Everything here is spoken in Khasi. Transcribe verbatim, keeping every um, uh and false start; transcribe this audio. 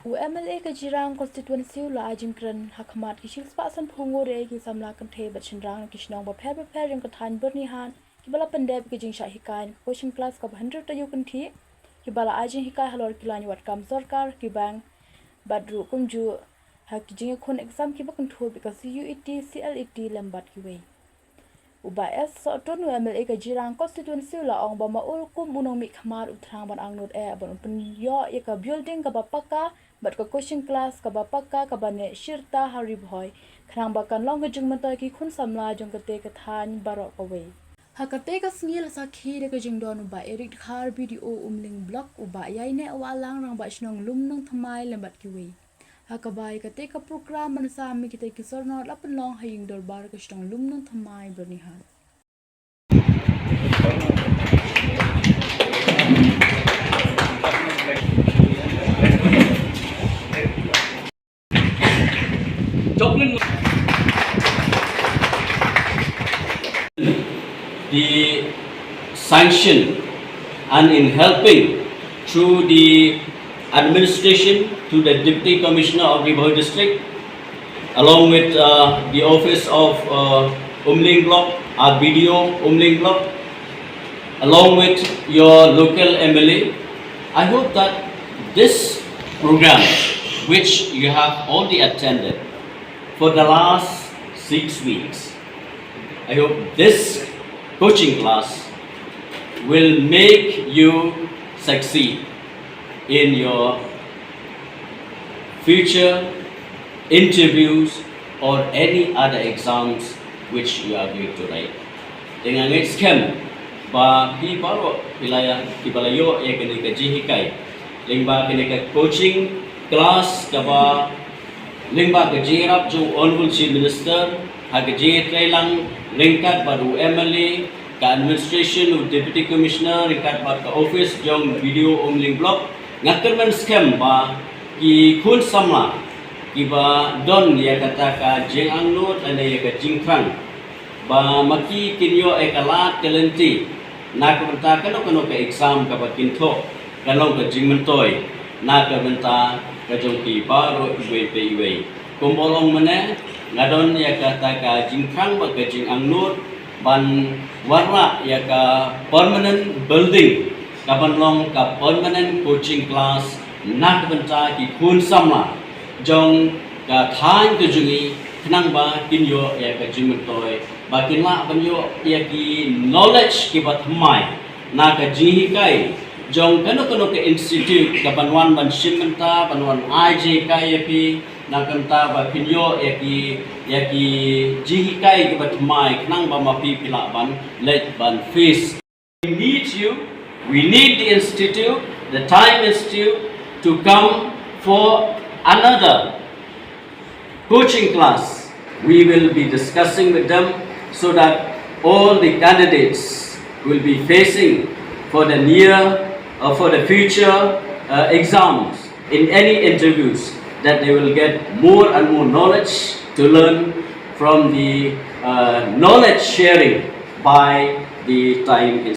U M L A ka Jirang constituency u la ai jingkren ha khmat ki shispah sanphew ngut ki samla kynthei bad shynrang ki shnong bapher bapher jong ka thaiñ Byrnihat kiba la pyndep ka jingshah hikai ka coaching class kaba hynriew taïew kynthih kiba la ai jinghikai halor ki lain wad kam sorkar, ki bank bad ruh kumjuh ha ki jingïakhun exam kiba kynthup ïa ka C U E T, C L E T lem bad kiwei. U Bah S Sohtun, u M L A ka Jirang constituency u la ong ba ma u kum u nongmihkhmat u thrang ban angnud eh ban u pynïoh ïa ka building kaba pakka bad ka coaching class kaba pakka kaba neh shirta ha Ri Bhoi, khnang ba kan long ka jingmyntoi ki khun samla jong kata ka thaiñ baroh kawei. Ha kata ka sngi la sakhi da ka jingdon u Bah Eric Dkhar, B D O Umling Block, u Bah Yaineh Wahlang, Rangbah Shnong Lumnung Thymmai lem bad kiwei. Ha kaba ïa kata ka program mynta mynmiet kita ki sornod la pynlong ha ïing dorbar ka shnong Lumnung Thymmai, Byrnihat. Joplin. The sanction and in helping through the administration to the Deputy Commissioner of Ri Bhoi District, along with uh, the office of uh, Umling Block, our B D O Umling Block, along with your local M L A. I hope that this program, which you have already attended for the last six weeks, I hope this coaching class will make you succeed in your future interviews or any other exams which you are going to write. Te nga ngeit skhem ba phi baroh phi la ïa, phi ba la ïoh ïa kane ka jinghikai lyngba kane ka coaching class kaba lyngba ka jingïarap jong u Honourable Chief Minister ha ka jingïatreilang ryngkat bad u M L A, ka administration, u Deputy Commissioner ryngkat bad ka office jong B D O Umling Block. Nga kyrmen skhem ba ki khun samla kiba don ïa kata ka jingangnud lane ïa ka jingthrang ba ma ki kin ïoh ïa ka lad ka lynti na ka bynta kano kano ka exam kaba kin thoh, kan long ka jingmyntoi na ka bynta ka jong ki baroh iwei pa iwei. Kumba long mynne, nga don ïa kata ka jingthrang bad ka jingangnud ban wanrah ïa ka permanent building kaban long ka permanent coaching class na ka bynta ki khun samla jong ka thaiñ ka jong ngi, khnang ba kin ïoh ïa ka jingmyntoi, ba kin lah ban ïoh ïa ki knowledge kiba thymmai na ka jinghikai jong kano kano ka institute kaban wan ban shim bynta, ban wan ai jinghikai ïa phi, na ka bynta ba phin ïoh ïa ki, ïa ki jinghikai kiba thymmai, khnang ba ma phi phi lah ban leit ban face. We need you, we need the institute, the Time Institute, to come for another coaching class. We will be discussing with them so that all the candidates will be facing for the near, uh, for the future uh, exams, in any interviews, that they will get more and more knowledge to learn from the uh, knowledge sharing by the Time Institute.